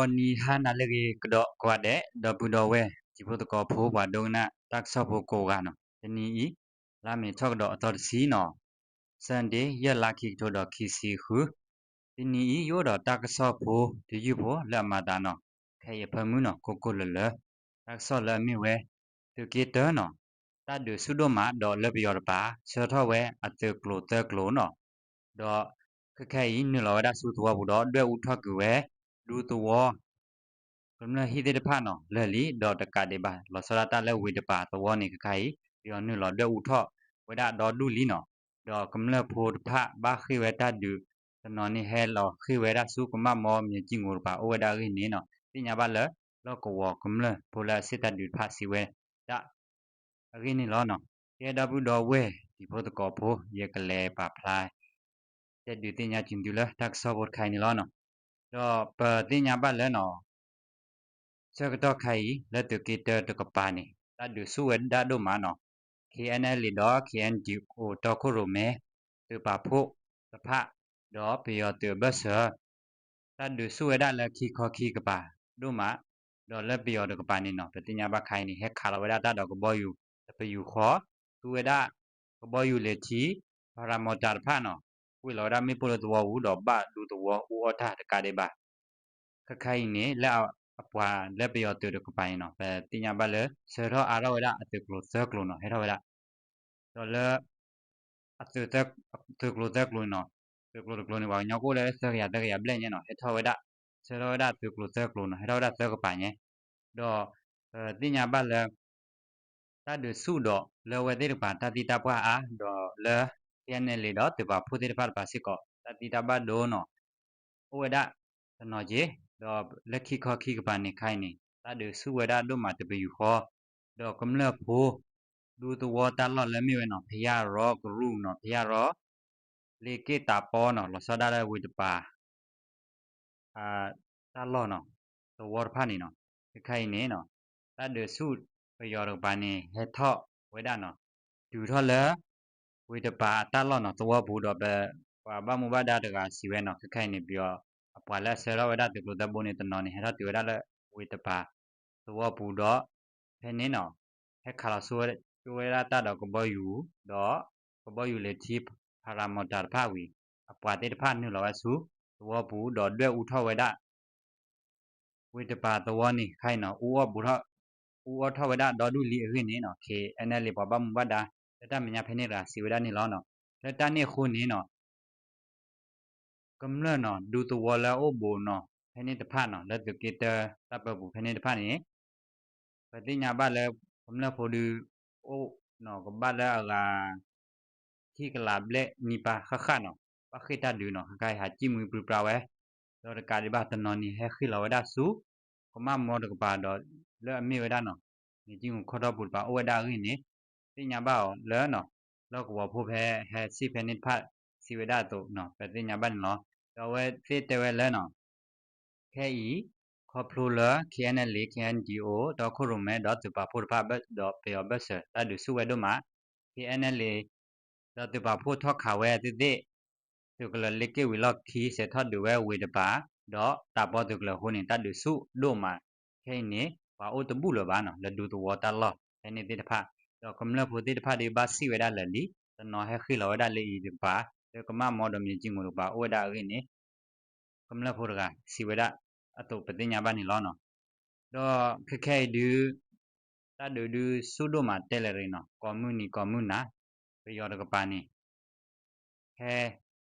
ဂီၤနံၤဟါနၤလၢအဂ့ၤကဒီးကိးဂၤဒဲး ဒီပုၢ်ဒီဝဲၢ်တံၤဖိသကိးဖိ ပှၤဒိကနၣ်တၢ်ကစီၣ်ဖိကိးဂၤနီၤ, တနံၤအံၤ လါမ့ၤထီၣ်ကဒီးအသီတဆံနီၤ, Sunday ယဲၢ်လါခံကထိဒီးခံဆံဃု, တနံၤအံၤ ယအိၣ်ဒီးတၢ်ကစီၣ်ဖိတယုၢ်ဖိလၢအမၤသးနီၤ, ခဲအံၤအဖၢမုၢ်နီၤ ကိၢ်ကိၢ်လၢၤလၢၤ, တၢ်ကစီၣ်လၢအမ့ၢ်ဝဲ သုးက့တၢနီၤ, တၢ်ဒုးဆူၣ်ဒိၣ်မးဒီးလၢပယီၤတကပၤ ဆှၢထီၣ်ဝဲအသုးကျိၤသၢကျိၤနီၤ, ဒီးခဲခဲအံၤ နုာ်လီၤဝဲဒၣ်ဆူသဝီပူၤဒီး ဒွဲၣ်အူထီၣ်ကွံာ်ဝဲ ဒူသဝီ ကမျၢၢ်ဟံၣ်သ့ၣ်တဖၣ်နီၤ လၢာ်လံ, ဒီးတကးဒံးဘၣ် လီၤဆီဒၣ်တၢ်လၢဝ့ၤတကပၤသဝီန့ၣ် ခဲခဲအံၤ ပယီၤနုာ်လီၤဒွဲၣ်အူထီၣ်ဝဲဒၣ်ဒီဒူၣ်လံနီၤ, ဒီးကမျၢၢ်ဖိတဖၣ်ဘၣ်ဃ့ၢ်ဝဲတၢ်ဒုး တနီၤန့ၣ်ဟဲလီၤဃ့ၢ်ဝဲဒၣ်ဆူကမၣ်မီမၠဲၤကၠံၣ်ငိၤတကပၤအိၣ်ဝဲဒၣ်အဂ့ၢ်န့ၣ်နီၤ, သ့ၣ်ညါဘၣ်လၢ လီၢ်ကဝီၤကမျၢၢ်ဖိလၢအစ့ၣ်တၢ်ဒုးတဖၣ်စံးဝဲဒၣ် အဂ့ၢ်န့ၣ်လီၤနီၤ. ကဲဒီပုၢ်ဒီဝဲၢ်တံၤဖိသကိးဖိ ယကလဲၤပာ်ဖျါ တဲဒုးသ့ၣ်ညါက့ၤသုလၢတၢ်ကစီၣ်ဖိတခါအံၤန့ၣ်လီၤနီၤ. ဒီးပသ့ၣ်ညါဘၣ်လၢနီၤ ဆၢကတီၢ်ခါအံၤ လၢသုးက့တၢတကပၤန့ၣ် တၢ်ဒုးဆူၣ်ဝဲဒၣ်ဒိၣ်မးနီၤ, KNLA ဒီး KNDO တီခိၣ်ရိၣ်မဲ သုးပာ်ဖှိၣ်တဖၣ် ဒီးပယီၤသုးအဘၢၣ်စၢၤ တၢ်ဒုးဆူၣ်ဝဲဒၣ်လၢခံခီခံကပၤဒိၣ်မး, ဒီးလၢပယီၤတကပၤန့ၣ်နီၤ ပသ့ၣ်ညါဘၣ်ခါအံၤန့ၣ် ဟဲခးလီၤဝဲဒၣ်တၢ်ဒီးကဘီယူၤတပယူာ်ဃီ, သူဝဲဒၣ်ကဘီယူၤလ့ၤထံ paramotor တဖၣ်နီၤ, ကွံာ်လီၤဝဲဒၣ်မ့ၣ်ပိၢ်လၢသဝီပူၤဒီးဘၣ်ဒူသဝီအူအီၣ်တၢ်တကးဒံးဘၣ် ခဲခါအံၤန့ၣ် လၢအပှၤလၢပယီၤသုးတကပၤန့ၣ်နီၤ ပသ့ၣ်ညါဘၣ်လၢ ဆှၢထီၣ်အါထီၣ်ဝဲဒၣ်အသုးကျိၤသၢကျိၤနီၤ ဟဲထီၣ်ဝဲဒၣ်, ဒီးလၢ အသုး သုးကျိၤသၢကျိၤန့ၣ်နီၤ, သုးကျိၤတကျိၤန့ၣ် ပှၤကညီကအိၣ်လၢသၢကယၤသၢကယၤဘျဲၣ်ညါနီၤ ဟဲထီၣ်ဝဲဒၣ်, ဆှၢထီၣ်ဝဲဒၣ်သုးကျိၤသၢကျိၤနီၤ ဟဲထီၣ်ဝဲဒၣ်သၢကပၤညါ, ဒီး ပသ့ၣ်ညါဘၣ်လၢ တၢ်ဒုးဆူၣ်ဒီးလၢအဝဲသ့ၣ်တကပၤ တၢ်သံတၢ်ပှၢ်အါ, ဒီးလၢ KNLA ဒီးသုးပာ်ဖှိၣ်သ့ၣ်တဖၣ်တကပၤစ့ၢ်ကီး တၢ်သံတၢ်ဘၣ်ဒိနီၤ အိၣ်ဝဲဒၣ်တနီၤက့ၤ, ဒီးလၢခံခီခံကပၤန့ၣ်ခါအံၤန့ၣ် တၢ်ဒုးဆူၣ်ဝဲဒၣ်ဒိၣ်မးတပယူာ်ဃီ, ဒီးကမျၢၢ်ဖိ ဒူသဝီတၢ်လီၢ်လၢမ့ၢ်ဝဲနီၤ ဖယၢ်ရီကရူၢ်နီၤ ဖယၢ်ရီ လ့က့ၣ်တးပီနီၤ လီၤဆီဒၣ်လၢဝ့ၤတကပၤ တၢ်လီၢ်နီၤ သဝီတဖၣ်န့ၣ်နီၤ, ခဲခါအံၤန့ၣ်နီၤ တၢ်ဒုးဆူၣ်ပယီၤတကပၤန့ၣ် ဟဲထီၣ်ဝဲဒၣ်နီၤ တုၤထီၣ်လၢ ဝ့ၤတကပၤအတၢ်လီၢ်နီၤ သဝီပူၤဒီး ပပှၤဘၣ်မူဘၣ်ဒါတဂၤစံးဝဲနီၤ ခဲခါအံၤန့ၣ် ပယီၤအပှၤလၢအဆှၢထီၣ်ဝဲဒၣ်သုးကျိၤသၢဘိန့ၣ်တနီၤန့ၣ် ဟဲထီၣ်တုၤဝဲဒၣ်လၢဝ့ၤတကပၤ သဝီပူၤဒီး ဖဲန့ၣ်နီၤ ဟဲခးလီၤဆူၣ်ဝဲဒၣ်တၢ်ဒီးကဘီယူၤ ဒီးကဘီယူၤလ့ၤထံ paramotor တဖၣ်ဝံၤ အပှၤသ့ၣ်တဖၣ်နုာ်လီၤဝဲဆူ သဝီပူၤဒီးဒွဲၣ်အူထီၣ်ဝဲဒၣ် ဝ့ၤတကပၤသဝီန့ၣ် ခဲအံၤနီၤ အူအီၣ်ဘူးထီၣ် အူအီၣ်ထီၣ်ဝဲဒၣ်ဒီဒူၣ်လံအဂ့ၢ်န့ၣ်နီၤ KNLA ပှၤဘၣ်မူဘၣ်ဒါ လၢတၢ်မဲာ်ညါဖဲန့ၣ်တဂၤစံးဝဲဒၣ်န့ၣ်လီၤ. လၢတၢ်န့ၣ်အဃိန့ၣ်နီၤ ကမျၢၢ်နီၤ ဒူသဝီလၢအအိၣ်ဘူးနီၤ ဖဲန့ၣ်တဖၣ်နီၤ လၢသုးက့တၢတၢ်ပၢပူၤဖဲန့ၣ်တဖၣ်န့ၣ် ပသ့ၣ်ညါဘၣ်လၢ ကမျၢၢ်ဖိဒုး အိၣ်နီၤ ကဘၣ်လၢအဂၤ ခံကလးဘျဲၣ်နံၣ်ပၢၢ်ဃၣ်ဃၣ်နီၤ ဘၣ်ဃ့ၢ်တၢ်ဒုးနီၤ ခဲခါအံၤဟးကံၣ်မှံပြံပြါဝဲ ဒီးတကးဒံးဘၣ်တနီၤန့ၣ် ဟဲဃ့ၢ်လီၤဝဲဒၣ်ဆူ ကမၣ်မီတကပၤဒီး လၢအမ့ၢ်ဝဲဒၣ်နီၤ မ့ၢ်ကံၢ်မူခီၣ်ထီၣ်ပူၤတကပၤအိၣ်ဝဲဒၣ်အဂ့ၢ်န့ၣ် သ့ၣ်ညါဘၣ်အီၤလၢနီၤ လီၢ်ကဝီၤဖိဖဲဟဲစံၣ်ဖဲန့ၣ်တဖၣ်စံးဝဲဒၣ်အသိးနီၤ ပသ့ၣ်ညါဘၣ်န့ၣ်လီၤ. ဒီးအဝဲသ့ၣ်တဲဝဲလၢနီၤ ခဲအံၤ ခီဖျိလၢ KNLA KNDO တီခိၣ်ရိၣ်မဲဒီးသုးပာ်ဖှိၣ်တဖၣ်ဒီးပယီၤဘၢၣ်စၢၤ တၢ်ဒုးဆူၣ်ဝဲဒိၣ်မး KNLA ဒီးသုးပာ်ဖှိၣ်ထီၣ်ခးဝဲသ့ၣ်သ့ၣ် သုးကလၢၤလ့က့ၣ်ဝံၤလီၢ်ခံ စဲးထီၣ်ဒုးဝဲဝ့ၤတကပၤ ဒီးတးပီသုးကလၢၤအဃိန့ၣ် တၢ်ဒုးဆူၣ်ဒိၣ်မး ခဲအံၤန့ၣ် ပှၤအိၣ်တဘူၣ်လၢၤဘၣ်နီၤ လၢဒူသဝီတၢ်လီၢ်ဖဲန့ၣ်သ့ၣ်တဖၣ် ဒီးကမျၢၢ်ဖိသ့ၣ်တဖၣ်ဒုးဘၣ်စံၣ်ဝဲဒၣ်လၢာ်လံ တနီၤဟဲဃ့ၢ်လီၤဝဲဒၣ်လၢအံၤတကပၤ လၢကမၣ်မီဒီးမ့ၢ်ကံၢ်မူတကပၤအိၣ်ဝဲဒၣ်အဂ့ၢ်န့ၣ် ကမျၢၢ်ဖိတဂၤစံးဝဲဒၣ်အသိးပသ့ၣ်ညါဘၣ်န့ၣ်လီၤနီၤ. ဒီးခဲခဲအံၤဒုး တၢ်ဒုးဒုးဆူၣ်ဒိၣ်မးတဲလဲၣ်ရ့နီၤ ကိးမုၢ်နံၤကိးမုၢ်နၤ ပယီၤတကပၤန့ၣ် ဟဲ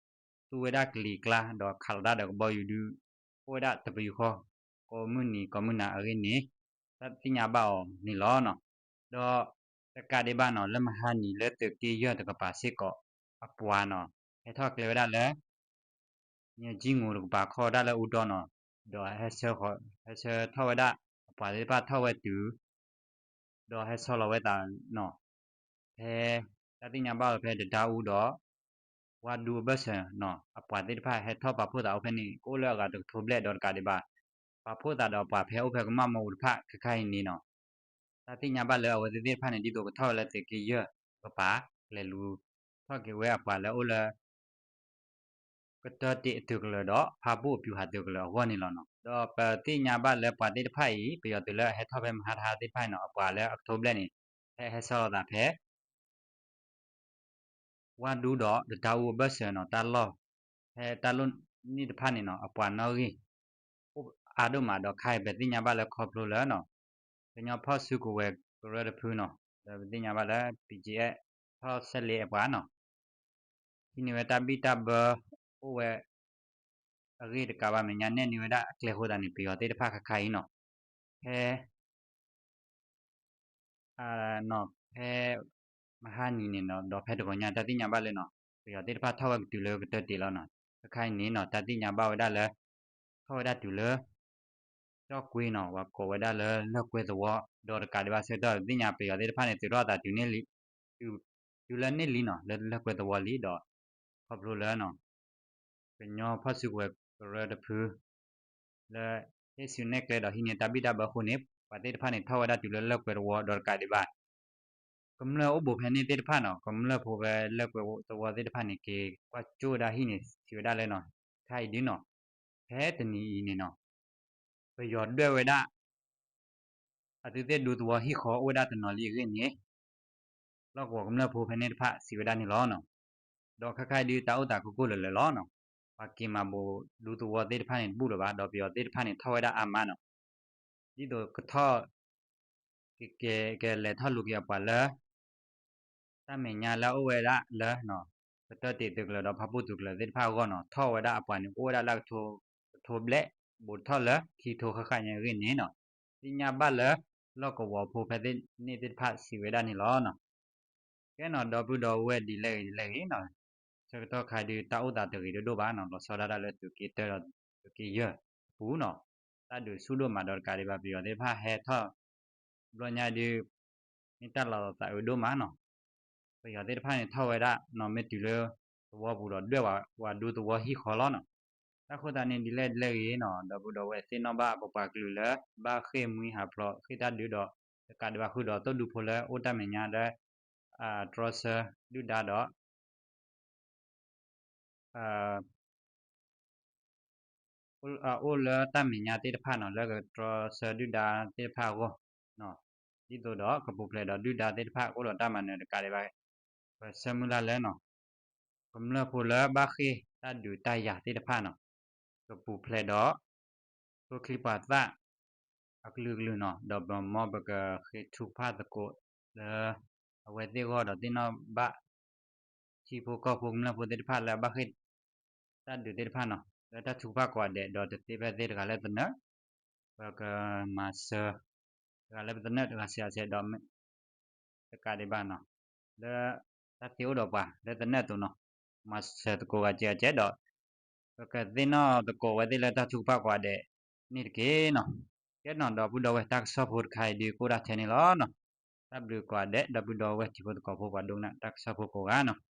သူဝဲဒၣ်ကလံၤကျါ ဒီးခးလီၤတၢ်ဒီးကဘီယူၤဒုး အိၣ်ဝဲဒၣ်တပယူာ်ဃီ ကိးမုၢ်နံၤကိးမုၢ်နၤအဂ့ၢ်န့ၣ် တၢ်သ့ၣ်ညါဘၣ်အီၤန့ၣ်လီၤနီၤ. ဒီးတကးဒံးဘၣ်နီၤ လၢမဟါနံၤလၢသုးက့ယဲၢ်တကပၤစ့ၢ်ကီး အပှၤနီၤ ဟဲထီၣ်ကျဲဝဲဒၣ်လၢ မၠဲၤကံၢ်မူတကပၤခီဝဲဒၣ်လၢအူဒီနီၤ ဒီးဟဲဆှၢထီၣ်ဝဲဒၣ် အပှၤသ့ၣ်တဖၣ်ထီၣ်ဝဲတုၤ ဒီးဟဲဆီလီၤဝဲသးနီၤ ဖဲ တၢ်သ့ၣ်ညါဘၣ်အီၤဖဲတဒါအူဒီး ဝါဒူအဘၢၣ်စၢၤနီၤ အပှၤသ့ၣ်တဖၣ်ဟဲထီၣ်ပာ်ဖှိၣ်သးအိၣ်ဖဲန့ၣ် ကအိၣ်လၢအဂၤတကထိဘျဲၣ်ဒီးတကးဒံးဘၣ် ပာ်ဖှိၣ်သးဒီးအပှၤဖဲအိၣ်ဖဲကမၣ်မီအူတဖၣ်ခဲခါအံၤန့ၣ်နီၤ တၢ်သ့ၣ်ညါဘၣ်လၢအဝဲသ့ၣ်သ့ၣ်တဖၣ်န့ၣ် ဒ်သိးကထီၣ်ဝဲလၢသုးက့ယဲၢ်ကပၤ ကလဲၤလူၤထီၣ်က့ၤဝဲအပှၤလၢအအိၣ်လၢ ကတၢၢ်တ့ၢ်အသုးကလၢၤဒီး ဖးဘိၣ်အပျူၤဟးသုးကလၢၤအဂီၢ်န့ၣ်လီၤနီၤ. ဒီးပသ့ၣ်ညါဘၣ်လၢပှၤသ့ၣ်တဖၣ်အံၤ ပယီၤသုးလၢအဟဲထီၣ်ဖဲမဟါတဟါသ့ၣ်တဖၣ်အံၤနီၤ အပှၤလၢအကထိဘျဲၣ်န့ၣ် ဟဲဟဲဆှၢလီၤသးဖဲ ဝၣ်ဒူဒီးတၢ်အူအဘၢၣ်စၢၤနီၤ တၢ်လီၢ် ဖဲတၢ်လီၢ်န့ၣ်တဖၣ်န့ၣ်နီၤ အပှၤနီၣ်ဂံၢ် အိၣ်အါဒိၣ်မးဒီး ခဲအံၤပသ့ၣ်ညါဘၣ်လၢခီဖျိလၢနီၤ ကညီဖီၣ်စုကဝဲၤကရၢတဖုနီၤ ဒီးပသ့ၣ်ညါဘၣ်လၢ ပီကၠ့အဲၣ် ထီၣ်ဆဲးလ့အပှၤနီၤ ဟံးန့ၢ်ဝဲတၢ်ဘံၣ်တၢ်ဘၢ အိၣ်ဝဲ အဂ့ၢ်တကးဘၣ် မဲာ်ညါ နဲၣ်န့ၢ်ဝဲဒၣ်အကျဲအဃိသတးန့ၣ် ပယီၤသ့ၣ်တဖၣ်ခဲခါအံၤနီၤ ဖဲ ဖဲ မဟါနံၤန့ၣ်နီၤ ဒီးဖဲတဂီၤညါ တၢ်သ့ၣ်ညါဘၣ်လၢနီၤ ပယီၤသ့ၣ်တဖၣ်ထီၣ်ဝဲကတုၤလၢကတၢၢ်တ့ၢ်လီၤနီၤ ခဲခါအံၤန့ၣ်နီၤ တၢ်သ့ၣ်ညါဘၣ်ဝဲဒၣ်လၢ ထီၣ်ဝဲဒၣ်တုၤလၢ ကၠီၣ်ကွ့နီၤ ပှၤကိးဝဲဒၣ်လၢလၢၢ်ကွဲသဝီ ဒီးတကးဒံးဘၣ်ဆၢကတီၢ် ပသ့ၣ်ညါပယီၤသ့ၣ်တဖၣ်န့ၣ် သုးထီၣ်အသးတုၤန့ၣ်လံ တုၤလၢန့ၣ်လံနီၤ လၢလၢၢ်ကွဲသဝီလံဒီး ခီဖျိလၢ ကညီဖီၣ်စုကဝဲၤကရၢတဖု လၢ ဟ့ၣ်ဆူၣ်နဲၣ်ကျဲဒီးဟံးန့ၢ်တၢ်ဘံၣ်တၢ်ဘၢအဃိန့ၣ် ပှၤသ့ၣ်တဖၣ်န့ၣ် ထီၣ်ဝဲဒၣ်တုၤလၢလၢၢ်ကွဲသဝီဒီးတကးဒံးဘၣ် ကမျၢၢ်အိၣ်ဘူးဖဲန့ၣ်သ့ၣ်တဖၣ်နီၤ ကမျၢၢ်ဖိဖဲလၢၢ်ကွဲသဝီသ့ၣ်တဖၣ်န့ၣ် က့ၤကွၢ်ကၠိဝဲဒၣ်ဟံၣ်န့ၣ် စံးဝဲဒၣ်လၢနီၤ ခဲအံၤဒုနီၤ ဖဲတနံၤအံၤန့ၣ်နီၤ ပယီၤဒွဲၣ်ဝဲဒၣ် အသုးသ့ၣ်ဒူသဝီဟံၣ်ဃီအိၣ်ဝဲဒၣ်တနီၤလံအဂ့ၢ်န့ၣ် လီၢ်ကဝီၤကမျၢၢ်ဖိဖဲန့ၣ်တဖၣ်စံးဝဲဒၣ်န့ၣ်လီၤ. ဒီးခဲခါအံၤဒုးတၢ်အိၣ်သးကိၢ်ကိၢ်လၢၤလၢၤလီၤ. ပှၤက့ၤမၤဘူးဒူသဝီသ့ၣ်တဖၣ်န့ၣ်တဘူၣ်လၢၤဘၣ် ဒီးပယီၤသ့ၣ်တဖၣ်န့ၣ်ထီၣ်ဝဲဒၣ်အါမးနီၤ. ဒ်သိးကထီၣ် ကကလဲၤထီၣ်လူၤက့ၤအပှၤလၢ တၢ်မဲာ်ညါလၢအအိၣ်ဝဲဒၣ်လၢ ကတၢၢ်တ့ၢ်သုးကလၢၤဒီးဖၣ်ပူၣ်သုးကလၢၤသ့ၣ်တဖၣ်အဂီၢ်နီၤ ထီၣ်ဝဲဒၣ်အပှၤန့ၣ် အိၣ်ဝဲဒၣ်လၢကထိဘျဲၣ် ဘူးထီၣ်လၢခံကထိဃၣ်ဃၣ်ညါအဂ့ၢ်န့ၣ်နီၤ သ့ၣ်ညါဘၣ်လၢ လီၢ်ကဝီၤဖိဖဲန့ၣ်သ့ၣ်တဖၣ်စံးဝဲဒၣ်န့ၣ်လီၤ. ကဲနီၤ ဒီပုၢ်ဒီဝဲၢ်ဒ်လဲၣ်ဂ့ၤဒ်လဲၣ်ဂ့ၤနီၤ ဆၢကတီၢ်ခါဒုးတၢ်အိၣ်သးတဂ့ၤဒိၣ်ဒိၣ်ဘၣ်နီၤ လီၤဆီဒၣ်တၢ်လၢသုးက့တၢဒီးသုးက့ယဲၢ်အပူၤနီၤ တၢ်ဒုးဆူၣ်ဒိၣ်မးဒီးတကးဒံးဘၣ် ပယီၤသ့ၣ်တဖၣ်ဟဲထီၣ် ဘျီညါဒုး မ့ၢ်တၢ်လီၤသးအုးဒိၣ်မးနီၤ ပယီၤသ့ၣ်တဖၣ်န့ၣ်ထီၣ်ဝဲဒၣ်နီၤ မ့ၢ်တုၤလၢသဝီပူၤဒီးဒွဲၣ်ဝဲဒူသဝီဟံၣ်ဃီလီၤနီၤ. တၢ်ဃိသတးန့ၣ်ဒ်လဲၣ်ဒ်လဲၣ်ဂ့ၤနီၤ ဒီပုၢ်ဒီဝဲၢ်သ့ၣ်နီၣ်ဘၣ်ပပှၤကလုာ်လၢ ဘၣ်ဃ့ၢ်မှံဟးဖျိးဃ့ၢ်တၢ်ဒုးဒီး တကးဒံးဘၣ်ဃုာ်ဒီးသိၣ်ဒူဖိလၢအိၣ်တၢ်မဲာ်ညါလၢ တြီဆၢဒုၣ်ဒါဒီး အိၣ်လၢတၢ်မဲာ်ညါသ့ၣ်တဖၣ်နီၤ လၢကတြီဆၢဒုၣ်ဒါသ့ၣ်တဖၣ်အဂီၢ် ဒ်သိးဒီးကပူၤဖျဲးဒီးဒုၣ်ဒါသ့ၣ်တဖၣ်ကအိၣ်ဒီးတၢ်မၤနၢၤတကးဒံးဘၣ် ပဆၢမုၢ်လၢ်လၢနီၤ ကမျၢၢ်ဖိလၢဘၣ်ဃ့ၢ်တၢ်ဒုးတၢ်ယၤသ့ၣ်တဖၣ်နီၤ ကပူၤဖျဲးဒီး ကျိချံမျိာ်သၣ် အကလုာ်ကလုာ်နီၤ ဒီးပမ့ၢ်ပကဃ့ထုကဖၣ်သကိးလၢ အဝဲသ့ၣ်အဂီၢ်ဒီးသ့ၣ်နီၣ်ဘၣ် ထံဖိကီၢ်ဖိကမျၢၢ်ဖိသ့ၣ်တဖၣ်လၢအဘၣ်ဃ့ၢ် တၢ်ဒုးသ့ၣ်တဖၣ်နီၤ လၢတၢ်ထုကဖၣ်ကိးဂၤဒဲး ဒီးတသ့ဖဲသ့တဂၤလၢသနၢၣ် ပကမၤစၢၤ တဂၤလၢပသနၢၣ်တဂၤစဲးစဲးဒီး တကးဒံးဘၣ်နီၤ လၢတၢ်သ့အိၣ်ဒီးပှၤလၢသနၢၣ်အသိးနီၤ မၤစၢၤသကိးဂၤကဲဂၤကဲဒီး ပကသ့ၣ်နီၣ်သကိးဝဲသ့ၣ်လၢတၢ်ထုကဖၣ်ကိးဂၤဒဲးန့ၣ်တက့ၢ်နီၤ. ကဲနီၤ ဒီပုၢ်ဒီဝဲၢ် တၢ်ကစီၣ်ဖိတခါအံၤဒုးကအိၣ်ဒၣ်ထဲန့ၣ်လီၤနီၤ. တၢ်ဘျုးကိးဂၤဒဲး ဒီပုၢ်ဒီဝဲၢ်ထံဖိသကိးဖိပှၤဒိကနၣ်တၢ်ကစီၣ်ဖိကိးဂၤနီၤ.